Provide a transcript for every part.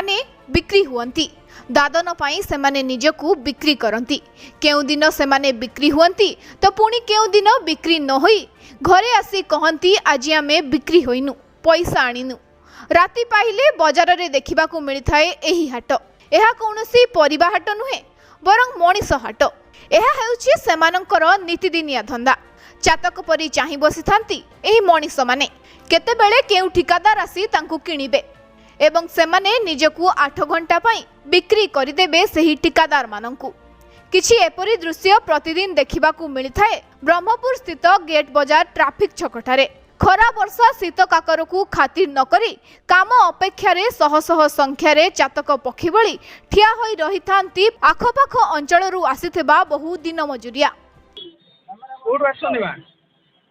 ସେମାନେ ବିକ୍ରି ହୁଅନ୍ତି। ଦାଦନ ପାଇଁ ସେମାନେ ନିଜକୁ ବିକ୍ରି କରନ୍ତି। କେଉଁଦିନ ସେମାନେ ବିକ୍ରି ହୁଅନ୍ତି ତ ପୁଣି କେଉଁଦିନ ବିକ୍ରି ନ ହୋଇ ଘରେ ଆସି କହନ୍ତି, ଆଜି ଆମେ ବିକ୍ରି ହୋଇନୁ, ପଇସା ଆଣିନୁ। ରାତି ପାହିଲେ ବଜାରରେ ଦେଖିବାକୁ ମିଳିଥାଏ ଏହି ହାଟ। ଏହା କୌଣସି ପରିବା ହାଟ ନୁହେଁ, ବରଂ ମଣିଷ ହାଟ। ଏହା ହେଉଛି ସେମାନଙ୍କର ନିତିଦିନିଆ ଧନ୍ଦା। ଚାତକ ପରି ଚାହିଁ ବସିଥାନ୍ତି ଏହି ମଣିଷମାନେ, କେତେବେଳେ କେଉଁ ଠିକାଦାର ଆସି ତାଙ୍କୁ କିଣିବେ ଏବଂ ସେମାନେ ନିଜକୁ 8 ଘଣ୍ଟା ପାଇଁ ବିକ୍ରି କରିଦେବେ ସେହି ଠିକାଦାରମାନଙ୍କୁ। କିଛି ଏପରି ଦୃଶ୍ୟ ପ୍ରତିଦିନ ଦେଖିବାକୁ ମିଳିଥାଏ ବ୍ରହ୍ମପୁର ସ୍ଥିତ ଗେଟ୍ ବଜାର ଟ୍ରାଫିକ୍ ଛକଠାରେ। ଖରା, ବର୍ଷା, ଶୀତ, କାକରକୁ ଖାତିର ନ କରି କାମ ଅପେକ୍ଷାରେ ଶହ ଶହ ସଂଖ୍ୟାରେ ଚାତକ ପକ୍ଷୀ ଭଳି ଠିଆ ହୋଇ ରହିଥାନ୍ତି ଆଖପାଖ ଅଞ୍ଚଳରୁ ଆସିଥିବା ବହୁ ଦିନ ମଜୁରିଆ। କୋଉଠୁ ଆସିଛନ୍ତି ମା?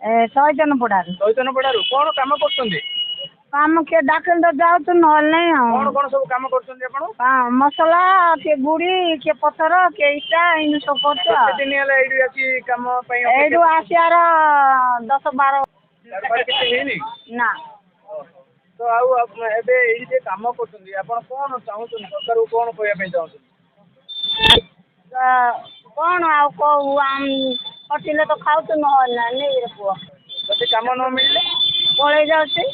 ଏ ଚୈତନ୍ୟପଡ଼ାରୁ। ଚୈତନ୍ୟପଡ଼ାରୁ। କଣ କାମ କରୁଛନ୍ତି? କାମ କିଏ ଡାକିଲେ ତ ଯାଉଛୁ, ନହେଲେ ନାଇଁ ଆଉ। କଣ କଣ ସବୁ କାମ କରୁଛନ୍ତି ଆପଣ? ହଁ, ମସଲା କିଏ, ଗୁଡ଼ି କିଏ, ପଥର କିଏ, ଇଟା, ଏମିତି ସବୁ କରୁଛୁ ଆଉ। କେତେ ଦିନ ହେଲା ଏଇଠି ଆସି କାମ ପାଇଁ? ଏଇଠୁ ଆସିବାର 10-12। କାରବାର କିଛି ହେଇନି? ନା। ତ ଆଉ ଏବେ ଏଇଠି ଯେ କାମ କରୁଛନ୍ତି, ଆପଣ କଣ ଚାହୁଁଛନ୍ତି? ସରକାରକୁ କଣ କହିବା ପାଇଁ ଚାହୁଁଛନ୍ତି? ତ କ'ଣ ଆଉ କହୁ? ଆମ ଖଟିଲେ ତ ଖାଉଛୁ, ନହେଲେ ନାଇଁ ନେଇରେ ପୁଅ। ଯଦି କାମ ନ ମିଳିଲେ? ପଳେଇ ଯାଉଛି।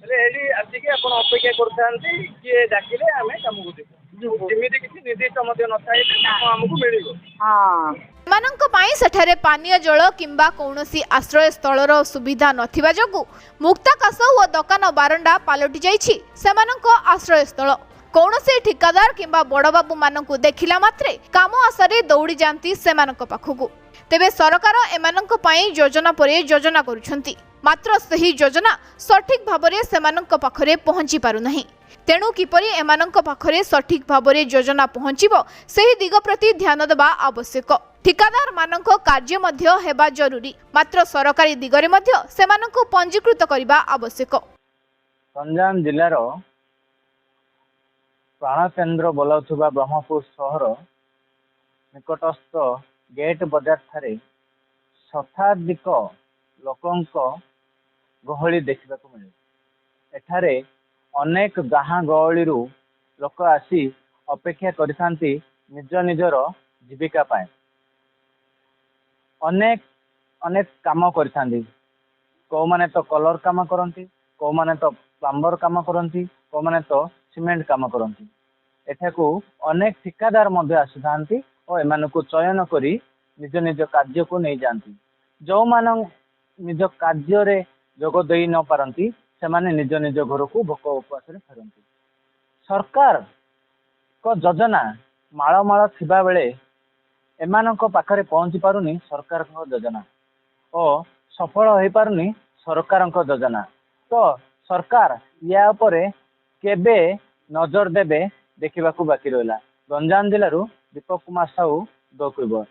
ହେଲେ ଏଇଠି ଆସିକି ଆପଣ ଅପେକ୍ଷା କରୁଥାନ୍ତି, କିଏ ଡାକିଲେ ଆମେ କାମକୁ ଯିବୁ। ଯିବୁ। ଯେମିତି କିଛି ନିର୍ଦ୍ଦିଷ୍ଟ ମଧ୍ୟ ନଥାଏ ଯେ କାମ ଆମକୁ ମିଳିବ। ହଁ। ଏମାନଙ୍କ ପାଇଁ ସେଠାରେ ପାନୀୟ ଜଳ କିମ୍ବା କୌଣସି ଆଶ୍ରୟସ୍ଥଳର ସୁବିଧା ନଥିବା ଯୋଗୁଁ ମୁକ୍ତାକାଶ ଓ ଦୋକାନ ବାରଣ୍ଡା ପାଲଟି ଯାଇଛି ସେମାନଙ୍କ ଆଶ୍ରୟସ୍ଥଳ। କୌଣସି ଠିକାଦାର କିମ୍ବା ବଡ଼ବାବୁମାନଙ୍କୁ ଦେଖିଲା ମାତ୍ରେ କାମ ଆଶାରେ ଦୌଡ଼ି ଯାଆନ୍ତି ସେମାନଙ୍କ ପାଖକୁ। ତେବେ ସରକାର ଏମାନଙ୍କ ପାଇଁ ଯୋଜନା ପରେ ଯୋଜନା କରୁଛନ୍ତି, ମାତ୍ର ସେହି ଯୋଜନା ସଠିକ୍ ଭାବରେ ସେମାନଙ୍କ ପାଖରେ ପହଞ୍ଚି ପାରୁନାହିଁ। ତେଣୁ କିପରି ଏମାନଙ୍କ ପାଖରେ ସଠିକ୍ ଭାବରେ ଯୋଜନା ପହଞ୍ଚିବ, ସେହି ଦିଗ ପ୍ରତି ଧ୍ୟାନ ଦେବା ଆବଶ୍ୟକ। ଠିକାଦାରମାନଙ୍କ କାର୍ଯ୍ୟ ମଧ୍ୟ ହେବା ଜରୁରୀ, ମାତ୍ର ସରକାରୀ ଦିଗରେ ମଧ୍ୟ ସେମାନଙ୍କୁ ପଞ୍ଜୀକୃତ କରିବା ଆବଶ୍ୟକ। ଗଞ୍ଜାମ ଜିଲ୍ଲାର ପ୍ରାଣକେନ୍ଦ୍ର ବୋଲାଉଥିବା ବ୍ରହ୍ମପୁର ସହର ନିକଟସ୍ଥ ଗେଟ୍ ବଜାର ଠାରେ ଶତାଧିକ ଲୋକଙ୍କ ଗହଳି ଦେଖିବାକୁ ମିଳେ। ଏଠାରେ ଅନେକ ଗାଁ ଗହଳିରୁ ଲୋକ ଆସି ଅପେକ୍ଷା କରିଥାନ୍ତି ନିଜ ନିଜର ଜୀବିକା ପାଇଁ। ଅନେକ ଅନେକ କାମ କରିଥାନ୍ତି। କେଉଁମାନେ ତ କଲର୍ କାମ କରନ୍ତି, କେଉଁମାନେ ତ ପ୍ଲମ୍ବର କାମ କରନ୍ତି, କେଉଁମାନେ ତ ସିମେଣ୍ଟ କାମ କରନ୍ତି। ଏଠାକୁ ଅନେକ ଠିକାଦାର ମଧ୍ୟ ଆସିଥାନ୍ତି ଓ ଏମାନଙ୍କୁ ଚୟନ କରି ନିଜ ନିଜ କାର୍ଯ୍ୟକୁ ନେଇଯାଆନ୍ତି। ଯେଉଁମାନେ ନିଜ କାର୍ଯ୍ୟରେ ଯୋଗ ଦେଇ ନ ପାରନ୍ତି, ସେମାନେ ନିଜ ନିଜ ଘରକୁ ଭୋକ ଉପବାସରେ ଫେରନ୍ତି। ସରକାରଙ୍କ ଯୋଜନା ମାଳ ମାଳ ଥିବାବେଳେ ଏମାନଙ୍କ ପାଖରେ ପହଞ୍ଚି ପାରୁନି ସରକାରଙ୍କ ଯୋଜନା ଓ ସଫଳ ହୋଇପାରୁନି ସରକାରଙ୍କ ଯୋଜନା। ତ ସରକାର ୟା ଉପରେ କେବେ ନଜର ଦେବେ, ଦେଖିବାକୁ ବାକି ରହିଲା। ଗଞ୍ଜାମ ଜିଲ୍ଲାରୁ ଦୀପକ କୁମାର ସାହୁ, ଦ କ୍ୱିଭର।